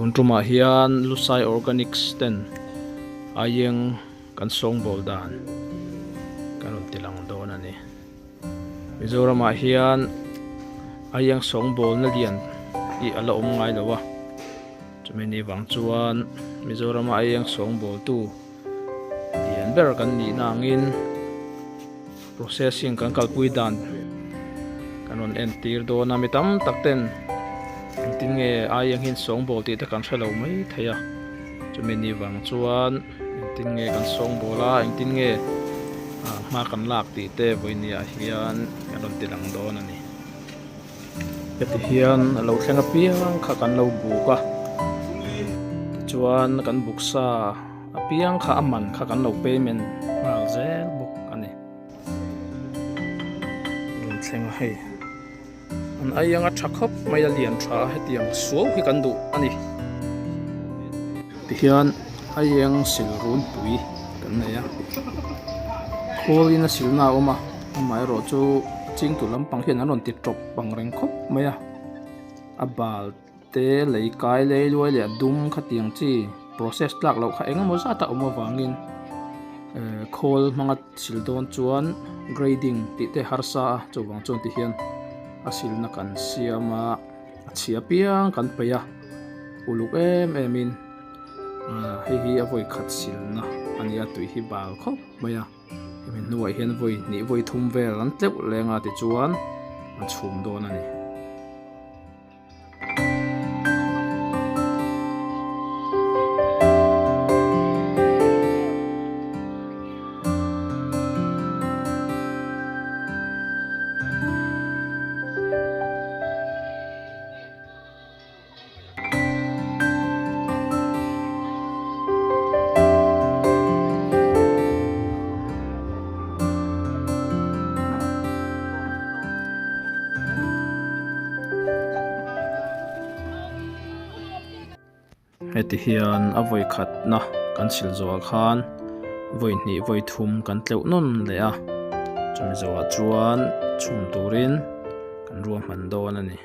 Tun tumah hian Lusai Organics ten aieng kan sawngbawl dan kan rawn ti lang dawn a ni. Mizoramah hian aieng sawngbawlna lian hi a la awm ngai lo a, chumi ni vang chuan Mizorama aieng sawngbawltu lian ber kan nihna angin Processing kan kalpui dan kan rawn entir dawn a, mi tam tak ten engtin nge ai ang hian sawngbawl tih te kan hre lo mai thei a, chumi ni vang chuan engtin nge kan sawngbawl a, engtin nge hma kan lak tih te vawinia hian kan rawn ti lang dawn a ni. Heti hian a lo thleng apiang kha kan lo buk a, tichuan kan buk sa. A piang kha a man kha kan lo payment nghal zel bawk a ni. Rawn thleng a hei. An ai anga tha khawp mai a lian tha a hetiang suau hi kan duh a ni. Tihian aieng sil runpui kan nei a. Khawl in a silna a awm a, amaherawh chu chingtu lampang hian an rawn ti tawp ang reng khawp mai a. A bal te lei kai lei luai leh a dum khatiang chi process tlak loh kha eng emaw zat a awm avangin eh khawl hmanga sil dawn chuan grading tih te harsa a chuvang chuan ti hian a silna kan siam a a chhia piang kan peih a uluk em em in ah hei hi a vawi khat silna a ni a tui hi bal khawp mai a hemi hnuah hian vawi hnih vawi thum vel an tleuh leng a tichuan an chhum dawn a ni. Heti hian a vawi khatna kan sil zawhah khan vawi hnih vawi thum kan tleuh nawn leh a chumi zawhah chuan chhum turin kan ruahman dawn a ni.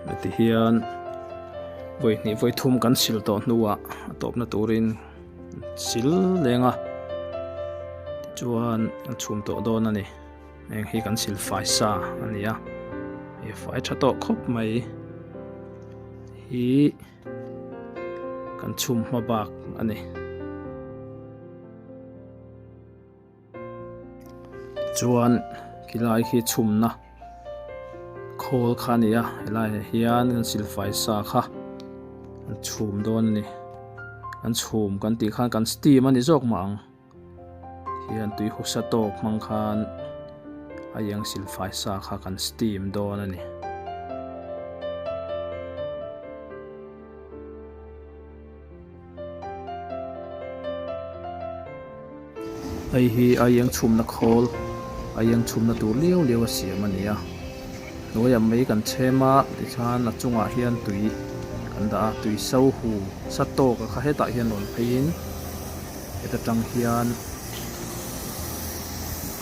Heti hian vawi hnih vawi thum kan sil tawh hnuah a tawpna turin sil leng a tichuan an chhum tawh dawn a ni. Heng hi kan sil fai sa a ni a hei fai tha tawh khawp mai hi kan chhum hma bak a ni. Chuan khilai khi chhumna khawl kha a ni a helaiah hian kan silfai sa kha an chhum dawn a ni an chhum kan tih khan kan steam a ni zawk mah ang hian tui husa tawk hmang khan a iang silfai sa kha kan steam dawn a ni. Hei hi a iang chhumna khawl a iang chhumna tur liau liau a siam a ni a hnuaiah mai kan chhem a tikhan a chungah hian tui kan dah a tui so hu sa tawk a kha hetah hian rawn pheiin heta tang hian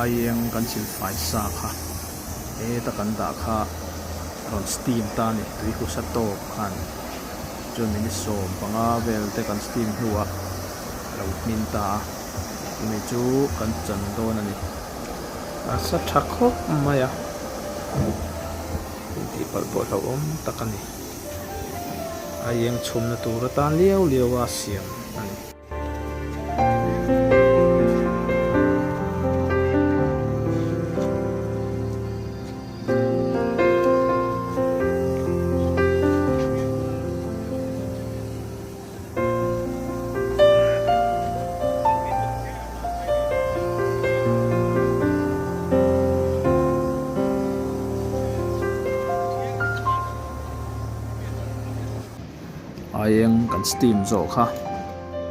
a iang kan silfai sa kha heta kan dah kha a rawn steam ta a ni tui hu sa tawk khan. Chuan minute 15 vel te kan steam hnuah a lo hmin ta a, chumi chu kan chan dawn a ni. A sa tha khawp mai a, intih palh pawh hlauhawm tak a ni. A iang chhumna tur atan liau liau a siam a ni. A eng kan steam zawh kha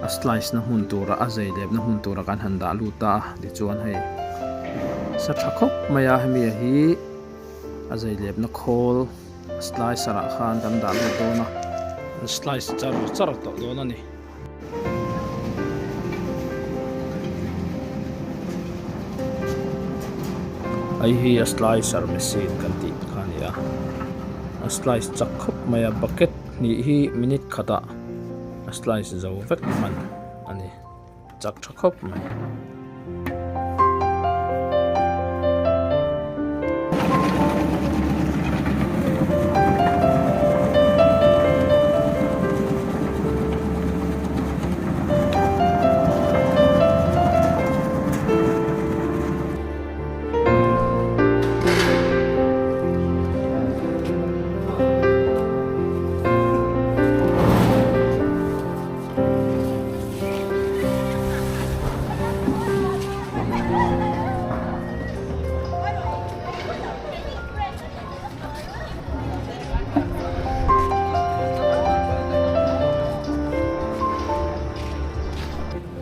a slice na hmun tura a zei lepna hmun tura kan han dah lut a tichuan hei sa tha khawp mai a hemi hi a zei lepna khawl. Slicer ah khan kan dah lut dawn a, an slice char char tawh dawn a ni. Hei hi a slicer machine kan tih kha a ni a, a slice chak khawp mai a bucket hnih hi minute khatah a slice zo vek hman a ni. Chak tha khawp mai.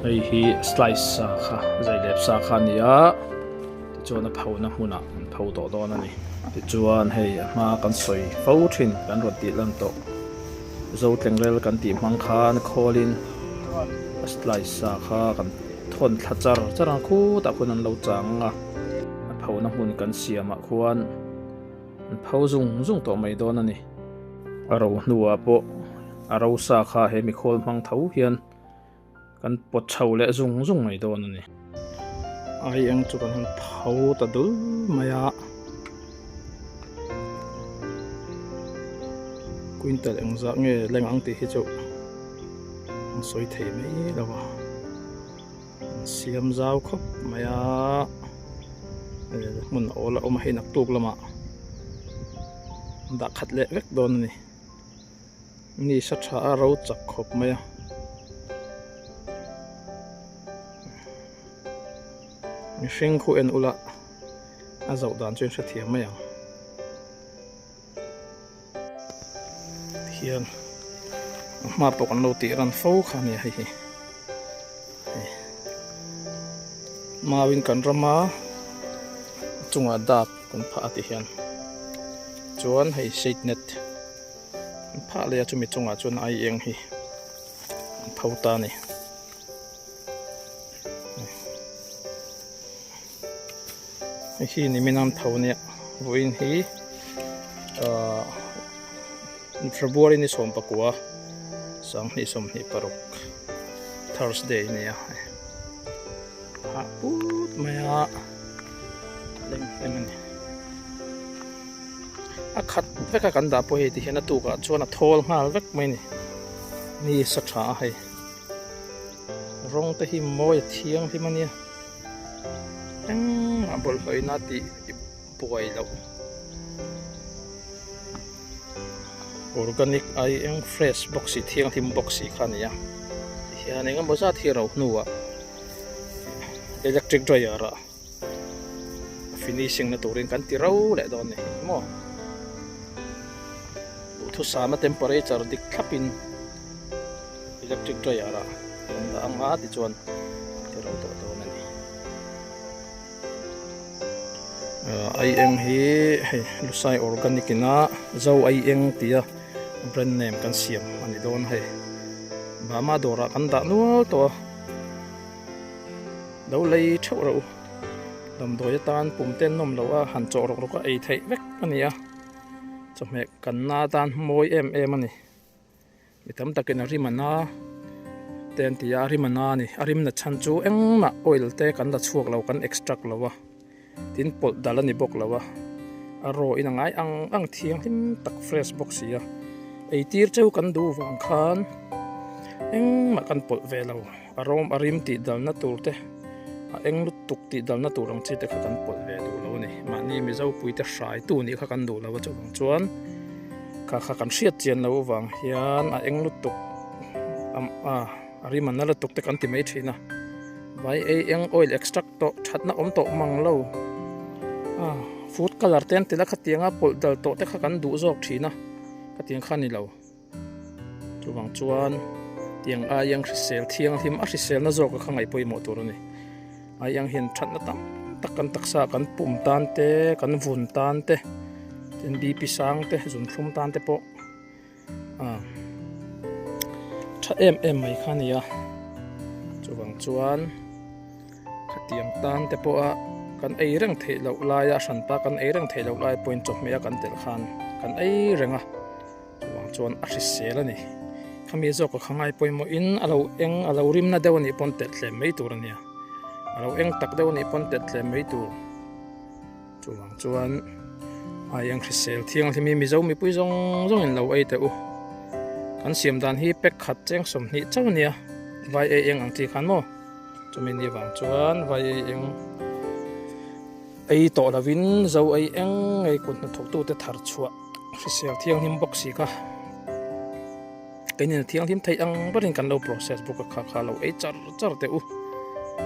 Hei hi slice sa kha zai lep sa kha a ni a tichuan a pho na hmunah an pho tawh dawn a ni tichuan hei a hma kan sawi fo thin kan rawn tih lan tawh. Zo tlengrel kan tih hmang khan khawlin a slice sa kha kan thawn thla char char a, khutah khuan an lo chang a, a phona hmun kan siamah khuan an pho zung zung tawh mai dawn a ni. A ro hnuah pawh a ro sa kha he mi khawl hmang tho hian kan pawt chho leh zung zung mai dawn a ni. Ai eng chu kan han pho ta dul mai a. Quintal engzah nge leng ang tih hi chu an sawi thei mai lo a. An siam zau khawp mai a. Hmun awl a awm a hei naktuk lamah dah khat leh vek dawn a ni. Ni sa tha a ro chak khawp mai a. Mihring khu en ula a zoh dan chu in hrethiam mai ang. Tihian a hma pawh kan lo tih ran fo kha ania hei hi. Mauin kan rama a chungah dap kan phah a tihian chuan hei shade net an phah leh a chumi chungah chuan ai eng hi an pho ta a ni. Hei hi nimin an pho nia vawiin hi ahh February ni 19 2026 Thursday a ni a hah put mai a leng hlem a ni a khat vek a kan dah pawh hei tihian a tukah chuan a thawl nghal vek mai a ni ni sa tha a hei rawng te hi mawi a thianghlim a nia engmah bawlhhlawhina tih buai loh. Organic ai eng fresh bawk si thianghlim bawk si kha a ni a tihian eng emaw zat hi ro hnuah electric dryer ah finishing na turin kan ti ro leh dawn a ni maw duhthusam a temperature dik thlap in electric dryer ah kan dah ang a tichuan ti ro tawh dawn a ni. Ai eng hi hei Lusai organic ina Zo ai eng tia brand name kan siam a ni dawn hei Burma dawrah kan dah nual tawh a lo lei theuh reuh damdawi atan pum te an nawm loh a han chawh rawk rawk a ei theih vek a ni a chawhmeh kanna atan mawi em em a ni. Mi tam takin a rim a na te an ti a, a rim a na a ni. A rim na chhan chu engmah oil te kan la chhuak lo, kan extract lo a, tin pawlh dal a ni bawk lo a, a raw in a ngai ang ang thianghlim tak fresh bawk si a, eitir cheu kan duh vang khan engmah kan pawlh ve lo, a rawm a rim tih dalna tur te a eng lutuk tih dalna tur ang chi te kha kan pawlh ve duh lo a ni. Mahni Mizopui te hraitu nih kha kan duh lo a chuvang chuan. Kha kha kan hriat chian loh avang hian a eng lutuk a a rim a na lutuk te kan ti mai thin a vai ei eng oil extract tawh thatna awm tawh mang lo a food colour te an ti la khatiang a pawlh dal tawh te kha kan duh zawk thin a khatiang kha a ni lo chuvang chuan tiang ai eng hrisel thianghlim a hriselna zawk a kha ngaih pawimawh tur a ni ai eng hian thatna tam tak kan taksa kan pum tan te kan vun tan te. Tin BP sang te zunthlum tan te pawh a tha em em mai kha a ni a chuvang chuan khatiang tan te pawha kan ei reng theih loh laia hranpa kan ei reng theih loh lai pawhin chawhmeh a kan telh khan kan ei reng a chuvang chuan a hrisel a ni khami zawk a kha ngai pawimawhin a lo eng a lo rimna deuh a nih pawn telh tlem mai tur a nia a lo eng tak deuh a nih pawn telh tlem mai tur. Chuvang chuan aieng hrisel thianghlim hi Mizo mipui zawng zawngin lo ei teh u. Kan siam dan hi pack khat cheng 20 chauh a nia, vai ei eng ang chi khan maw? Chumi ni vang chuan vai ei eng ei tawh lovin zo ei eng ngei kut hnathawktute thar chhuah hrisel thianghlim bawk si kha. Keinin a thianghlim theih ang berin kan lo process bawk a kha kha lo ei char char teh u.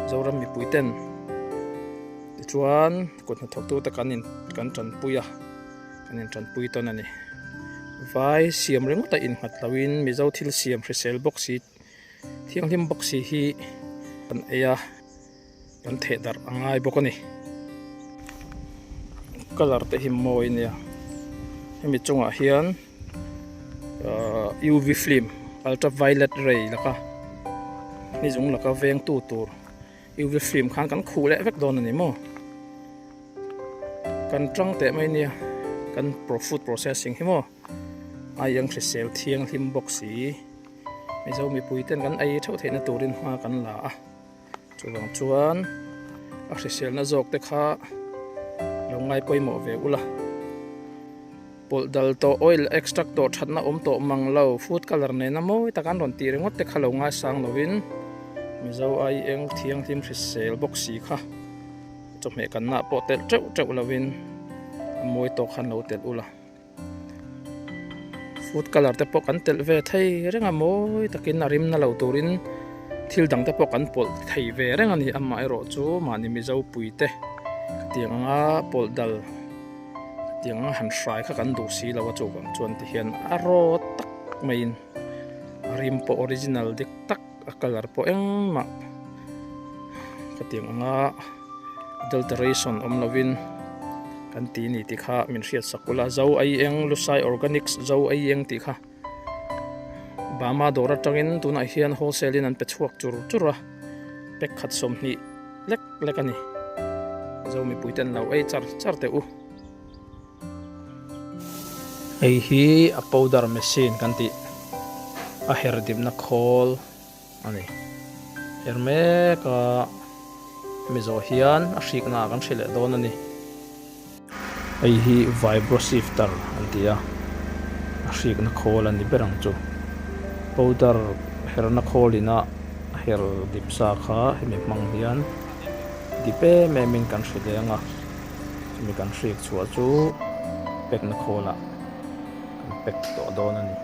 Zoram mipui ten tichuan kut hnathawktute kan in kan tanpui a kan in tanpui tawn a ni. Vai siam ringawt a innghat loin Mizo thil siam hrisel bawk si thianghlim bawk si hi kan ei a. Kan theh darh a ngai bawk a ni. Colour te hi mawi a nia. Hemi chungah hian ahh UV film ultra violet ray laka ni zung laka vengtu tur UV film khan kan khuh leh vek dawn a ni maw. Kan tang teh mai nia kan food processing hi maw aieng hrisel thianghlim bawk si Mizo mipui ten kan ei theuh theihna turin hma kan la a. Chuvang chuan a hriselna zawk te kha lo ngai pawimawh ve ula. Pawlh dal tawh oil extract tawh thatna awm tawh mang lo food colour nena mawi tak an rawn tih ringawt te kha lo ngaisang lovin Mizo ai eng thianghlim hrisel bawk si kha chawhmeh kanna pawh telh teuh teuh lovin a mawi tawk khan lo telh ula. Food colour te pawh kan telh ve thei reng a mawi takin a rim na lo turin thil dang te pawh kan pawlh thei ve reng a ni amaherawh chu mahni mizo pui te khatiang anga pawlh dal khatiang anga han hrai kha kan duh si lo a chuvang chuan ti hian a raw tak maiin a rim pawh original dik tak a colour pawh engmah khatiang anga adulteration awm lovin kan ti ni tih kha min hriat sak ula zo ai eng lusai organics zo ai eng tih kha bama dawr atangin tunah hian wholesale in an pe chhuak chur chur a pack khat 20 lek lek a ni zo mipui ten lo ei char char teh u. Hei hi a powder machine kan tih a her dipna khawl a ni. Her mek a hemi zawh hian a hrikna ah kan hre leh dawn a ni. Hei hi vibro sifter an ti a, a hrikna khawl a ni ber ang chu. Powder herna khawl ina a her dip sa kha hemi hmang hian dip em em in kan hri leng a. Chumi kan hrik chhuah chu pekna khawlah kan pek tawh dawn a ni.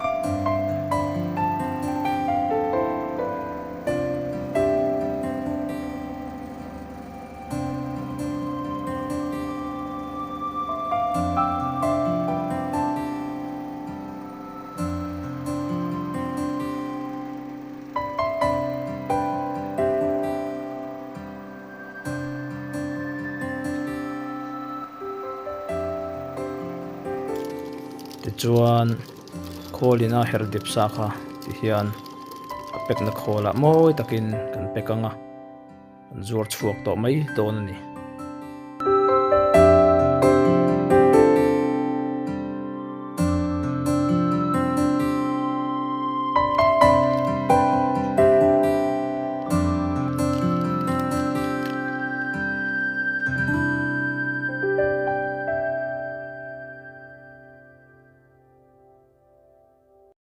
Tichuan khawlin a her dip sa kha ti hian a pekna khawlah mawi takin kan pek ang a, kan zuar chhuak tawh mai dawn a ni.